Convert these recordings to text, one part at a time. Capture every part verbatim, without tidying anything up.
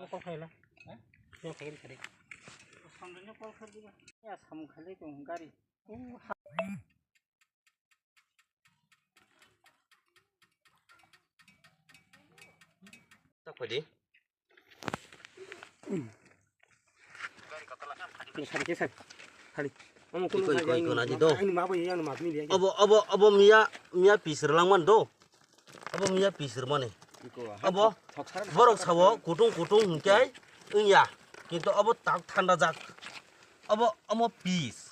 Call khaila. Ha? Call khaila kare. Samranya call khaila. Ya, samung khailai tong gari. Oh, ha. Tak pwdi. Sari ke sari. Sari. Amo Iko, iko, iko, naji do. Ani ma bo yang ma ni. Obo, obo, obo miya, miya pisir langman do. Obo miya pisir mani. Iko, ha, Obo, thok, thok sar, borok thok sar. Sawo, kutung, kutung hingke, wngya. Kintu obo tak thanda jak. Obo, omo pis.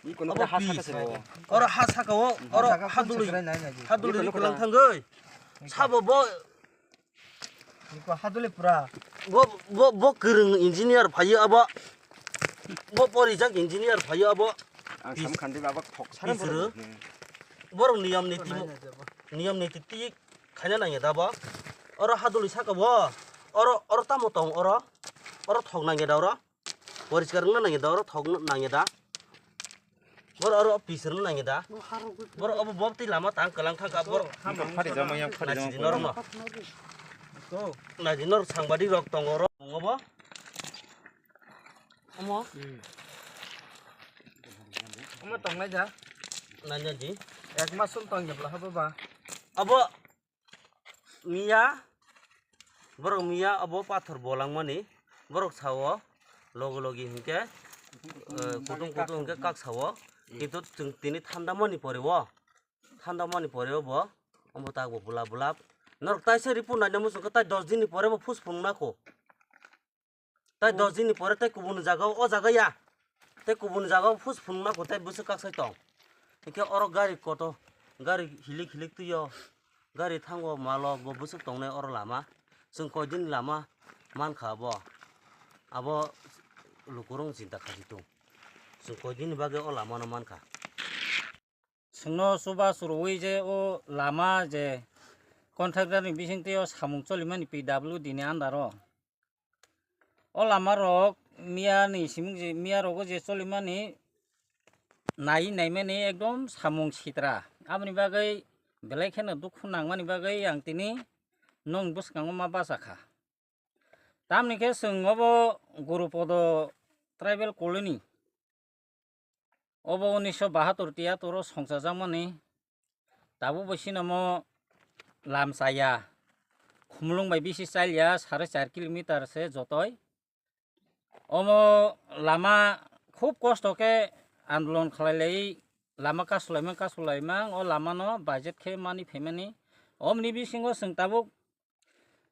Iko no Obo ha saka pis. Saka. Oro ha saka o, oro Saka ha phone duli. Saka nai, nai, nai. Ha duli Iko no kalang kota. Thangoi. Sabo bo Iko haduli pura. Bo, bo, bo kwrwng engineer phaio abo. Bo porijak engineer phaio abo. Ang Bis-, sam khandi baba thok sara bisru. Borok. Hmm. Borok niyam niti, Nai, nai, jabo. Niyam niti tik khaina nangya da bo. Oro haduli saka bo. Oro, oro tamo tong oro. Oro thok nangya da oro. Poriskar wngna nangya da, oro thok nangya da. Boro oro pisir wngna nangya da. Boro obo bob twi lama tang kwlang thangkha boro. Hamrok phari jama yang phari jama Naisidi norokno. Naisidi norok sangbadi rok tongo oro. Tongo bo. Omo. Omo tongnai da. Nanya di. Ek mas sum tong jabla habo ba. Abo Miya, borok miya abo pathor bolangmani, borok sao, logi logi hinkhe, eh, kutung kutung hinkhe kak sao, kintu chwng tini thanda mani pore o, thanda mani pore o bo, omo tak bo bulap bulap. Norok taisa report naina muchungkha, tai dos din ni pore bo phus phunukna kho. Tai dos din ni pore tai kubun jaga o, o jaga ya. Tai kubun jaga o phus phunukna kho tai bwswk kaksai tong. Hinkhe oro gari koto, gari hilik hilik twi o, gari thango malo bo bwswk tongnai oro lama. Chwng koi din lama mankha abo. Abo lukurok chinta khasi tung. Chwng koi din ni bagwi o lama no mankha. Chwngno chubachu rwui je o lama je contractor ni bisingtwi o samung cholimani P W D ni under o. O lama rok miya ni simung je, miya rogo je cholimani nai naimani ekdom samung sitra. Aboni bagwi belai kheno dukhu nangmani bagwi ang tini nong bwskango ma bachakha. Tamni khe chwng obo Gurupodo Tribal Colony. Obo unisho bahatur tiyatur o songchajakmani. Tabuk bo sinamo lam chaya. Khumulwng bai bisi chalya, sare char kilometer se jotoi. Omo lama khub kosto khe andolon khlai lai, lama kasulaimang kasulaimang, o lama no budget khe mani phaimani. Omni bisingo chwng tabuk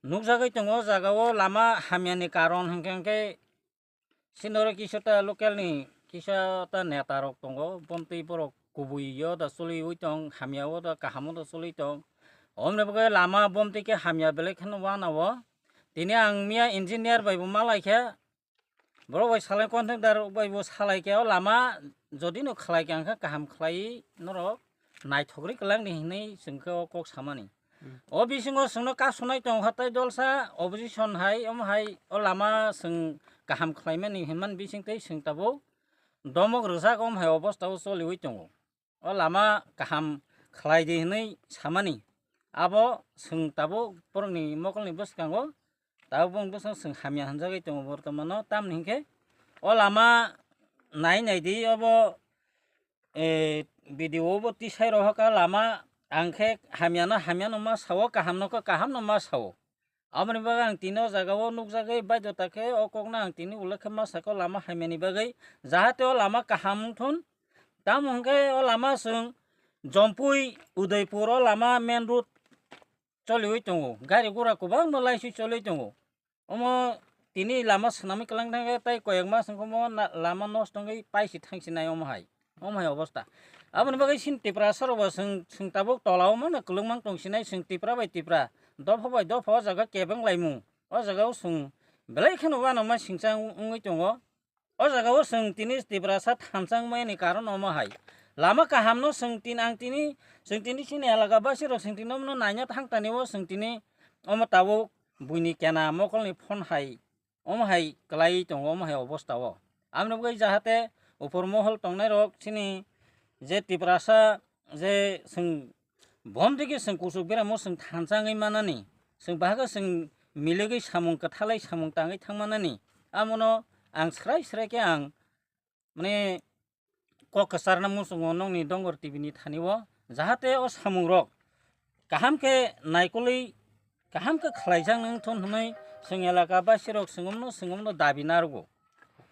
nukjagwi tongo, o jaga o lama hamya ni karon hinkhe hinkhe Sini oro kisa ta local ni kisa ta neta rok tongo, bomtwi borok kubui o da choliwi tong, hamya o da kaham o da choliwi tong. Omoni bagwi lama bomtwi khe hamya belai kheno wana o. Tini ang miya engineer bai bo malai khe, borok bai salai contractor bai bo salai khe o lama jodi no khlai khe ang khe kaham khlaiwi norok naithok rwi kwlangni hinwi chwng khe o kok samani. Hmm. O bisingo chwngno kasunai tong hatai dolsa opposition hai, omo hai o lama chwng kaham khlaimani hinmani bisingtwi chwng tabuk domok rwjak, omo hai obostao choliwi tongo. O lama kaham khlai di hinwi samani abo chwng tabuk borokni mokolni bwskango. Tabuk bwskango chwng hamya hwnjagwi tongo bortomano, tamni hinkhe o lama nai nai di obo, eh, video bo tisai rohorkha lama, ang khe hamyano hamyano ma sao, kahamno khe kahamno ma sao. Aboni bagwi ang tini o jaga o nukjagwi baidhota khe o kokno ang tini ulo khe ma sakha o lama hamyani bagwi, jahate o lama kaham wngthun. Tamo hwnkhe o lama chwng Jompui Udaipur o lama main road choliwi tongo, gari gura kwbangma laiswi choliwi tongo. Omo tini lama swnamwi kwlang thangkhe tei koyek mas wngkha omo na-, lama nosto wngwi paisi thangsinai omo hai, omo hai obosta. Aboni bagwi chini Tiprasa rokbo chwng, chwng tabuk tola o mano kwlwngmang tongsinai, chwng Tipra bai Tipra, dopha bai dopha o jaga kebeng laimung, o jaga o chwng belai kheno uanama singcha wng-, wngwi tongo. O jaga o chwng tini Tiprasa thansa wngmani karon omo hai. Lama kaham no chwng tin-, ang tini, chwng tini chini elaka basi rok chwng tini omo no naina thang tani o chwng tini omo tabuk buini kena mokol ni phone hai omo hai kwlai tongo, omo hai obosta o. Aboni bagwi jahate upor mohol tongnai rok chini je Tiprasa je chwng Bom twi khe chwng kuchuk beramo chwng thansa wngwi manani, chwng bahai khe chwng miligwi samung kwthalai samung tangwi thangmanani, amono ang srai srai khe ang mane kok kwcharna muchungo nokni Dongor T V ni thani o, jahate o samung rok kaham khe naikolwi kaham khe khlaijak nang thun hwnwi chwng elaka basirok chwngno chwngno dabi narwgo.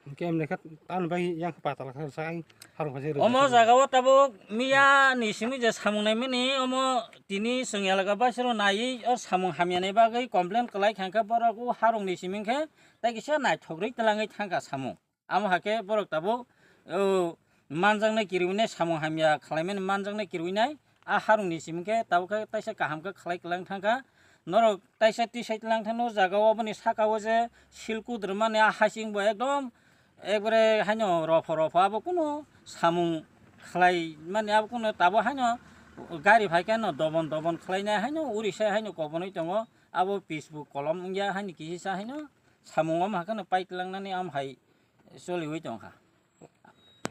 Hwnkhe em lekha tamo bai yang khe patala kha sa ang harung kha se rwjak. Omo jaga o tabuk miya ni simi je samung naimani omo tini chwng elaka basirok naiwi o samung hamya ni bagwi complain kwlai kha khe borok o harung ni simi khe tai kisa naithok rwi twlangwi thangkha samung. Amo hakhe borok tabuk, o, manjaknai kirwinai samung hamya khlaimani manjaknai kirwinai a harungni simi khe tabuk khe taisa kaham khe khlai kwlang thangkha. Norok taisa tisai twlang thangno jaga o aboni saka o je sil kudrwmani a hasing bo ekdom ekbare haino ropho ropho abo kunu samung khlaimani abo kunu tabuk haino gari phai khe no dobon dobon khlainai haino uri se haino kobonwi tongo abo Facebook kolom wngya haino kisa haino samung omo hakhe no pai twlangnani am hai choliwi tongkha.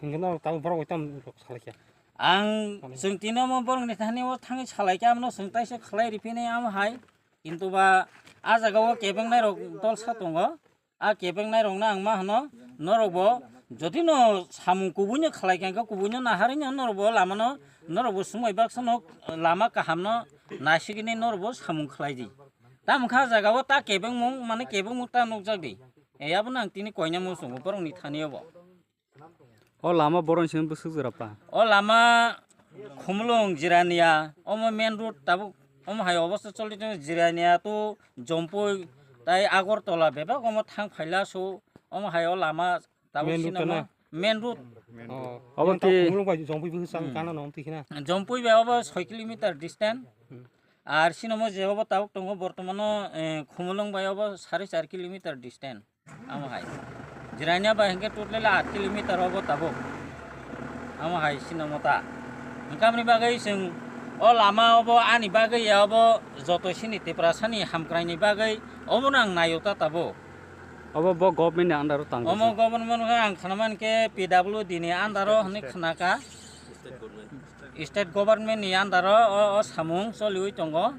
Hingke no tamo borok bai tamo salai khe. Ang chwng tini omo borokni thani o thangwi salai khe amno chwng taisa khlai riphinai amo hai. Kintu ba a jaga o kebengnai rok dolsa tongo. A kebengnai rokno ang ma hwno norok bo jodi no samung kubui no khlai khe kubui no naharwi no norok bo lama no norok bo swmai baksa no lama kaham no naisigini norok bo samung khlai di. Tamo kha jaga o ta kebengmung mane kebengmung ta nukjak di. E, abono ang tini koina muchungo borokni thani o bo. O lama borokni simi bwswk jora pa? O lama Khumulwng Jirania, omo main road tabuk omo hai obosta choli tongo, Jirania to Jompui tai Agartala bebak omo thang phaila so omo hai o lama tabuk Main road sino khe na? Main road. Oh. Obo yang tamo ki Khumulwng bai Jompui bwswk chang Hmm. kana no twi khina. Jompui bai obo soi kilometer distance. Hmm. Ar sino mo je obo tabuk tongo bortomano, eh, Khumulwng bai obo sare char kilometer distance. Amo hai. Jirania bai hingke totally aat kilometer obo tabuk. Amo hai sino mota. Hingke amoni bagwi chwng o lama obo ani bagwi ya obo joto sini Tiprasani hamkraini bagwi obono ang naio ta tabuk. Obo bo government ni under o tang Omo kisa. Government khe ang khana man khe P W D ni under o hwnwi khna ka. State government ni under o, o, o samung choliwi tongo.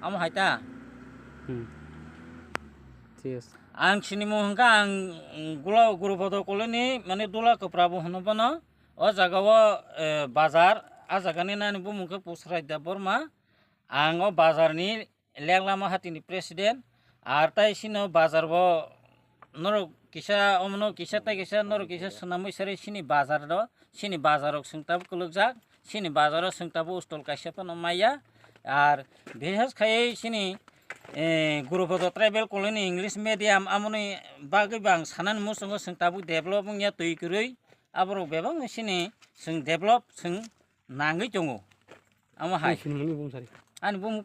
Amo hai ta. Hmm. Thik ase. Ang sinimung hwnkha ang, mm, Gula-, Gurubodo Colony, mane Dula Kwpra bo hwno bono. O jaga o, eh, bazar, a jaga ni nani bumung khe Pusrai Debbarma. Ang o bazar ni leng lama hatini president. Ar tai sino bazar bo norok kisa, omono kisa tai kisa, norok kisa swnamwi sari sini bazar do, sini bazar rok swng tabuk kwlwkjak, sini bazar o swng tabuk stall kaisa phano maya. Ar bishes khai sini, eh, Gurubodo Tribal Colony English Medium amoni bagwi bo ang sanani muchungo swng tabuk develop wngya twi kwrwi. Aborok bebak sini swng develop swng nangwi tongo. Amo hai. Sini mani bumsari. Ani bumung